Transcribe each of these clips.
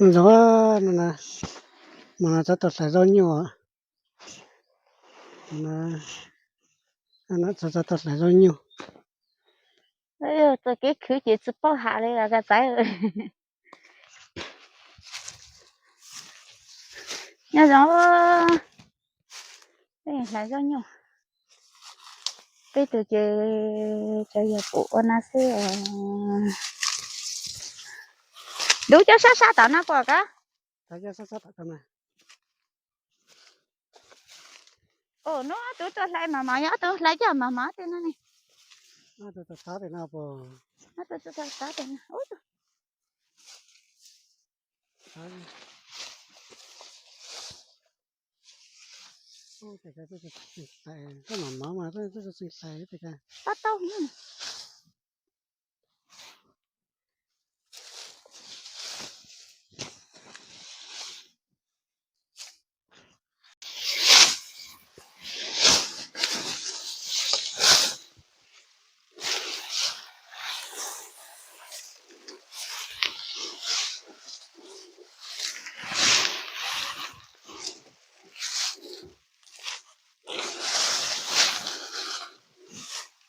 Zoo no, mas no txhob tau hlais zaub nyuj. No txhob tau hlais zaub nyuj. Txoj kev khwv ces tsis paub hais li os txawm. Nyob zoo, peb hlais zaub nyuj. Peb tus ces tsuas yog pum ua no xwb. Dub cov sab sab tom no puas kab? Os, hnub ob tug tuaj hlais mas mas, yog ob tug hlais coj mas mas tej no ne. Ob tug tuaj hlais tej no. Koj mam mov mas koj tsis hlais tej ka. Tab tau.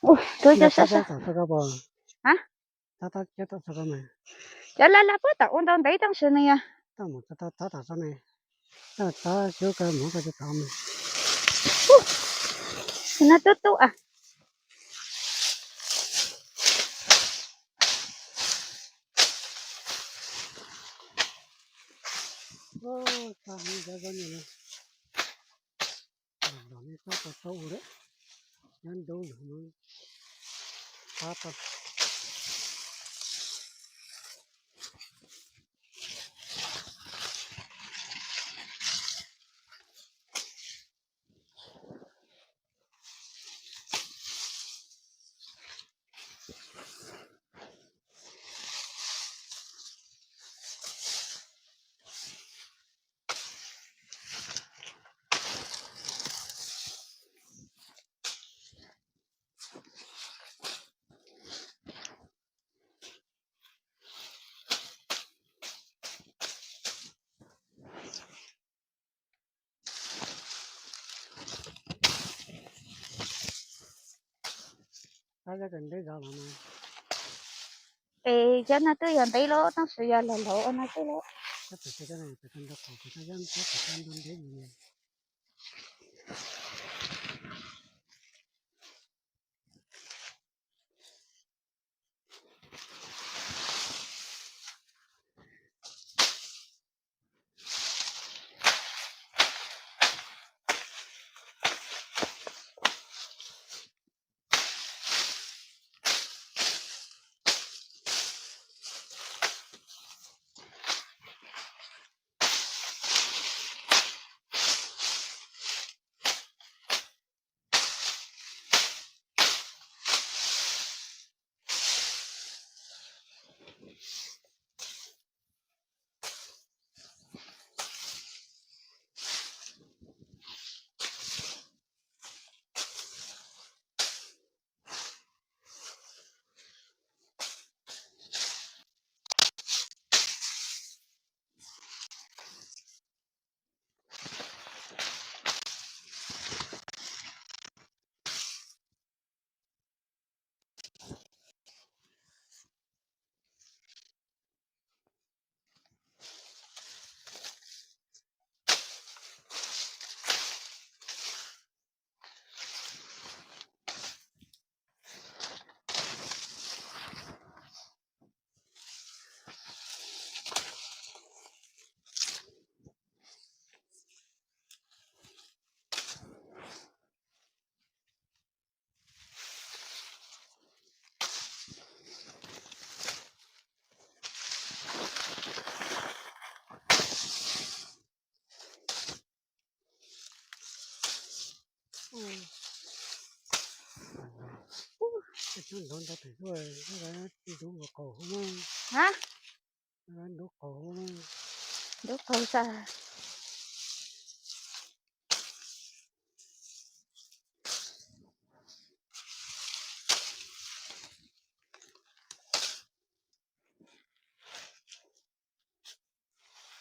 Ua, tab tom txog koj pom. Cov laj laj puag tom ua ntau ntev tag sim neej yog. Tab tom txog tom ne, tab tom xyov koj mus koj tsis tau ne. Tab tom tub tub a. Tab tom cov zaub nyuj no, los nej tab tom tau ua lawm, nyob ntub lawm no, tab tom. Es cov no twb yog ntev lawm tab sis yog laug laug ua no xwb lawm. Ntub qaug, ntub qaug xwb.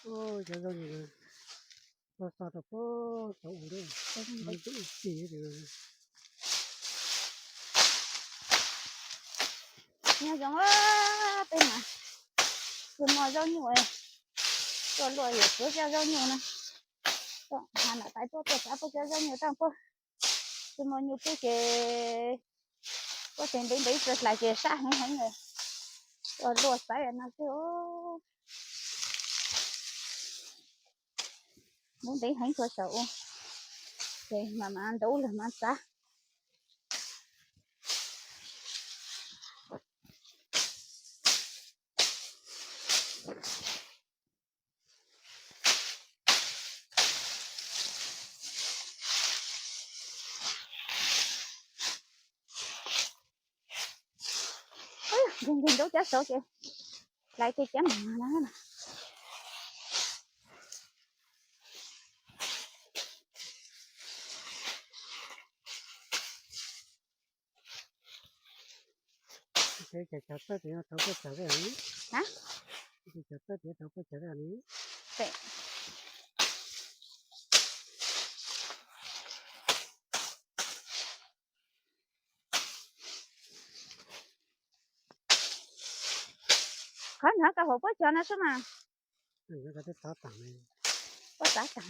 Cov zaub nyuj no, txog txog rau pem saum u, ntub ib txhis. Nyob zoo, peb mas tsis muaj zaub nyuj, tuaj luaj yuav tsuav cov zaub nyuj no. Tuaj, ha nam tais tuaj, tuaj txav puag cov zaub nyuj tag puag. Tsis muaj nyuj pub ces puab tes ntev ntev txawm hlais ces sab heev heev, tuaj luaj xaiv no xwb. Ntev ntev heev tuaj saum u, ces mam mam ntub lawm mam txav. Nkeeg nkeeg nraub cab saud ces hlais tej cab mam no na. Cov txawj tias tau puaj tsawg li. Cov txawj tias tau puaj tsawg li. Qhov nrog koj hauv puab cog no xwb mas. Puab txav tag.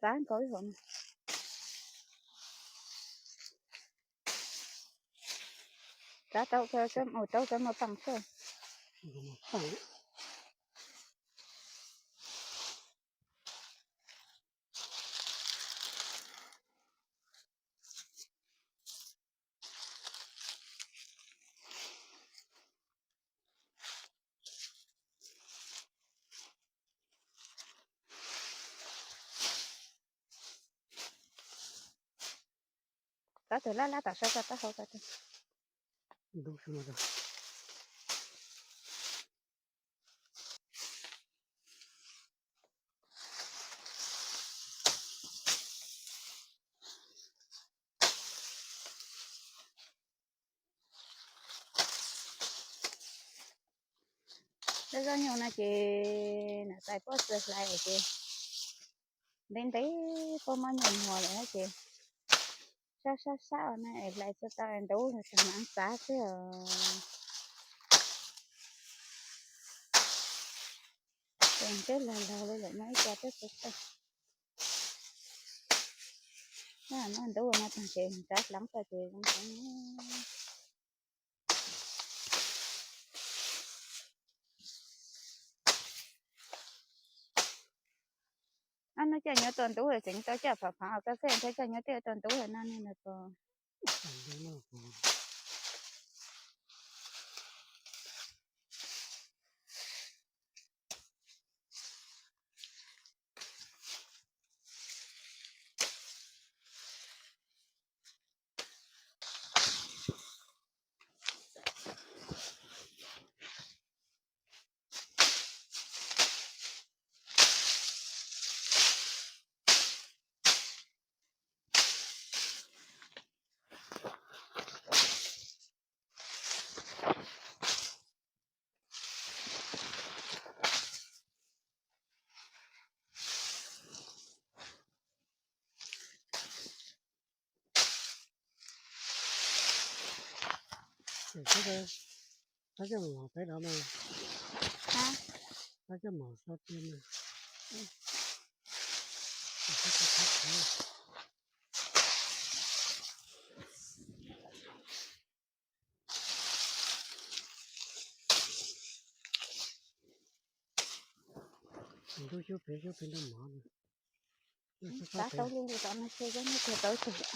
Txav nkaus ib hom. Txav tau, tau cov muaj paj xwb. taub tug laj laj tom sab tso taub hau ko. Ntub xwb no. Lub zaub nyuj no ces niam tais puab txawj hlais ces ntev ntev puab muab nyuj muag lawm ces sab sab sab no es hlais tsis tau ntub, tag mam txav xwb os. Ces twb lag laug li lawm no ib co twb tsis tau. Muab ntub no tag ces txav hleev tag ces zoo heev. Ob hnub coj nyuam tua ntub lawm tseem tau coj phom phom ko xwb, ntshe coj nyuam twb tua ntub lawm no ne pos. Qab coj mus peb no mas, qab coj mus so ti mas. Ntub xyub pem xyub pem nrog mov. Xav tau li li tau no xyov yog nej tiag tau tiag.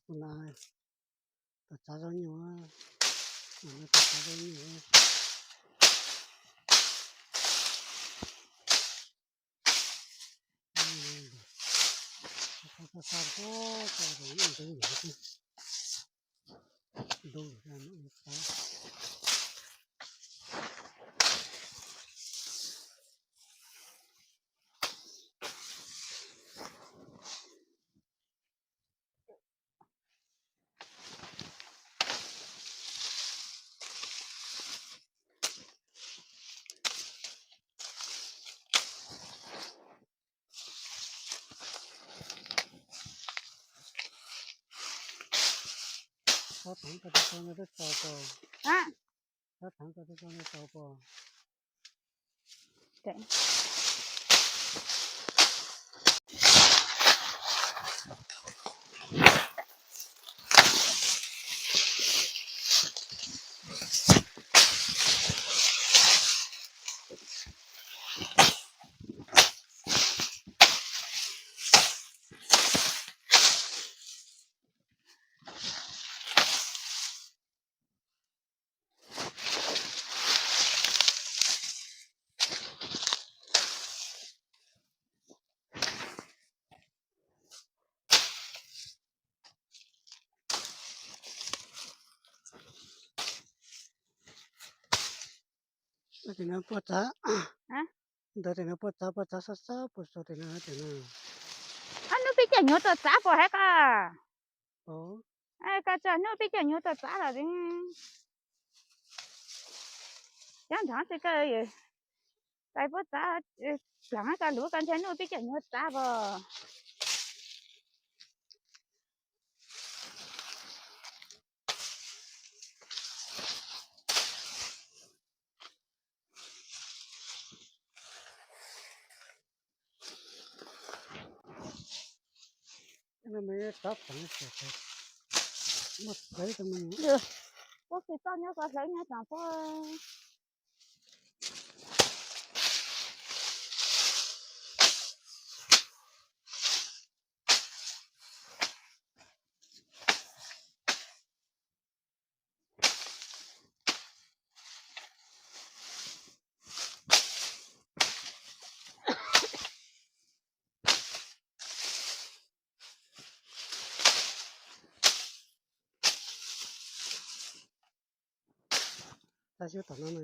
Tus no tus txav zaub nyuj, tus txav zaub nyuj. Xa xa xa, ntub ntub ntub. Txhob thav ko tau no twb tau pos. Txhob thav ko tau no tau pos. Ntawd tias no puaj txav, ntawd tias no puaj txav, puaj txav xab xab puas sau tias no tias no. Ob hnub peb coj nyuam tuaj txav puas hais koj? Koj tso hnub peb coj nyuam tuaj txav los cov nrov tsis kawg, tais puab txav pleev koj lub koj ntshe hnub peb coj nyuam txav puas. Puab fij toj nyob ko hlawv nyob tsoom puab. Txav xyuv tom no na.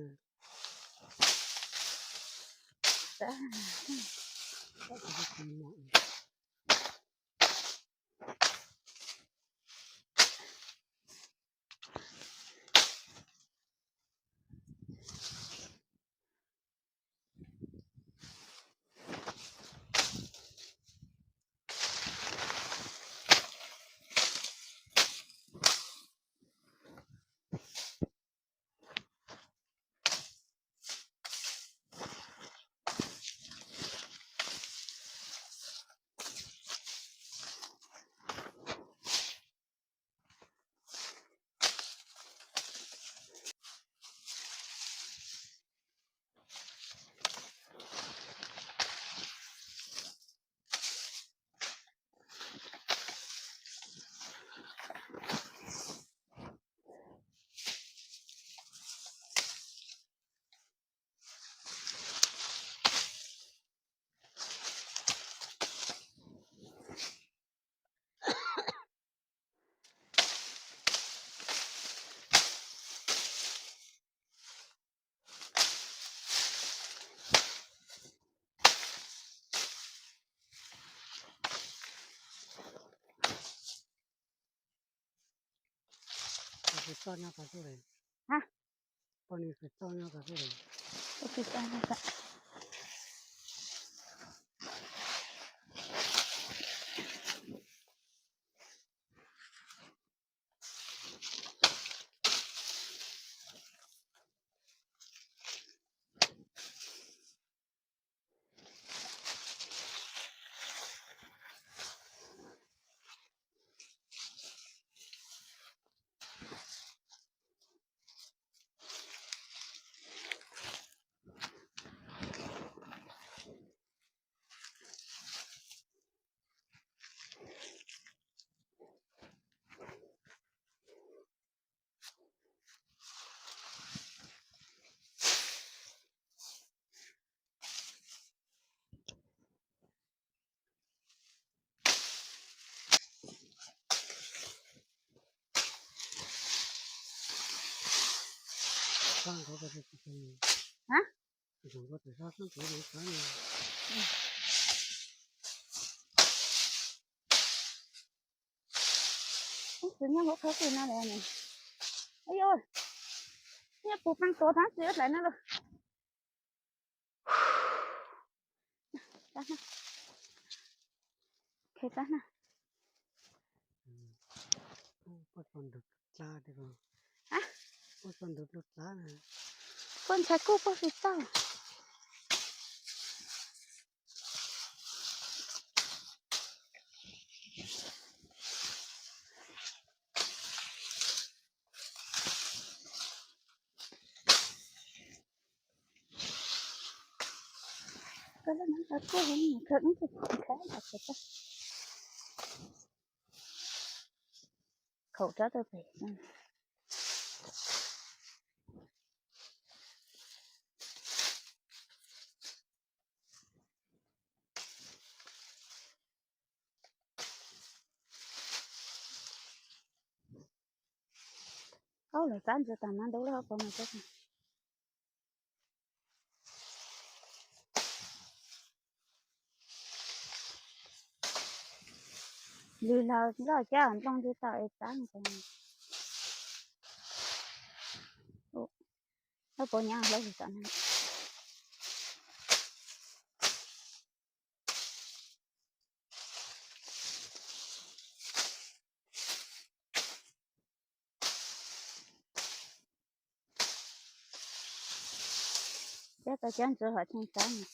Poj niam fij toj nyob tas xwb li. Ub, tsis nyob hauv qhov twg no lawm ne. Aib, nyob puag pem tuav thab tsi dlais no lawm. Puab ntshai kuj puab fij toj. Khaum rab taw pem. Aub, lawv pab ntsia tas mas ntub lub hauv paus no. Lwg los loj cab nplooj nti tau es pab no. Lub paus nyob hauv lub tom no. Cab tau cab ntsuav hom cheej txav no.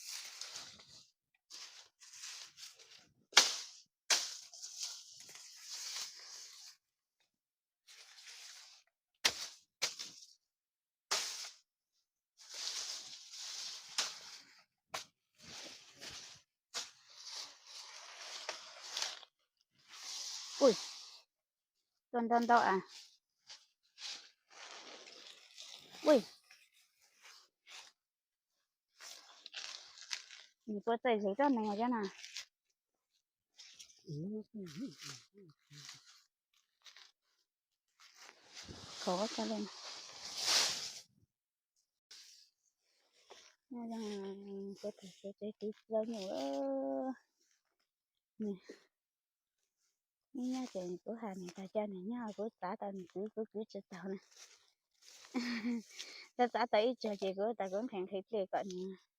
Ui, tuaj ntau ntau a. Ui, nws puas txaij zes roj nees cov no. Khov tag li. Nyob zoo kuv tus txiv txiv txiv txiv nyuj, nyob nyob ces kuv hais nws tag, coj nws nyob kuv txav tau nws kwv, kuv kwv tsis tau na. Txav txav tau ib tsuag ces kuv tas kuv nqhis nqhis pliaj kom nws